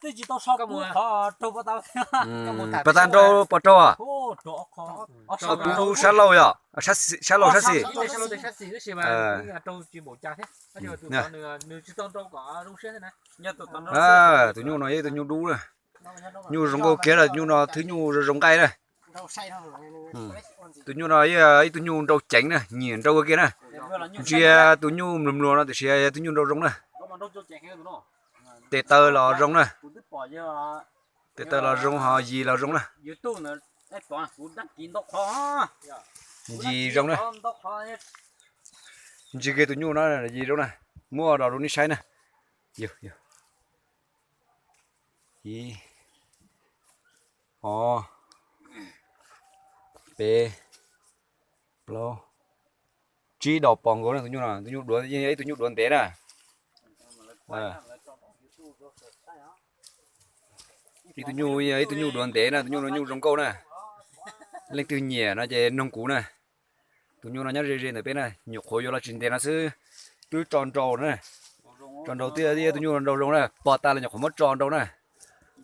Pas tas nrau pos raug, kuv sab laug yog, sab laug sab xis. Tus nyuj no yog ib tug nyuj dub na. Nyuj zoo nkauj kiag na, tus nyuj no thwb nyuj zoo zoo nqaij na. Tus nyuj no ib tug nyuj nrau ceev na, nyiam nrau kiag na. Ntsia tus nyuj mluas mluas no tiam sis yog tus nyuj nrau zoo na. Tes taw los zoo na. Tes taw los zoo ho yis los zoo na. Yis zoo na. Ntsia kiag tus nyuj no yis zoo na. Muab dos rau nej saib na. Ib, ob, peb, plaub, tsib dos pos nkaus na tus nyuj no. Tus nyuj duav, ib tug nyuj duav ntev na. Ib tug nyuj, ib tug nyuj duav ntev na, tus nyuj no nyuj zoo nkauj na. Leej twg nyiam no ces noog kuv na. Tus nyuj no nyob ze ze ntawm peb na, nyuam qhuav yuav los tsis ntev no xwb, twb tso nrau na. Tso nrau twb yog tus nyuj nrau zoo na, pog tas los nyuam qhuav muab tso nrau na.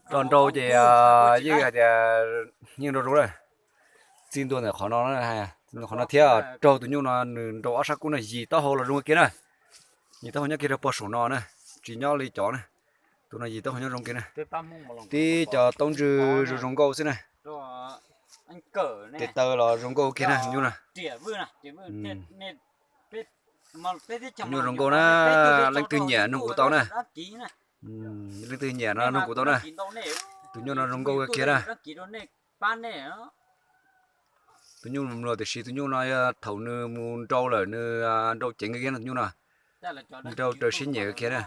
Tso nrau ces yeej hais tias yeej nrau zoo na. Txij ntua ntawm qhov no, qhov no thiab raug tus nyuj no nws nrau ob sab kub no yis taub hau los zoo kiag na. Yis taub hau nyob kiag rau pog saum no na, tsis nyob li cov na. Tus no yis taub hau nyob zoo kiag na. Tib cov taub ntswg zoo zoo nkauj xwb na. Tes taw los zoo nkauj kiag na nyuj no. Nyuj zoo nkauj na, leej twg nyiam nug kuv tau na. Leej twg nyiam no nug kuv tau na. Tus nyuj no zoo nkauj kiag na. Tus nyuj mluas tiam sis tus nyuj no yog thaum nws mus nrau lawm nws nrau ceev kiag no tus nyuj no. Nrau raws siab nyiam kiag na.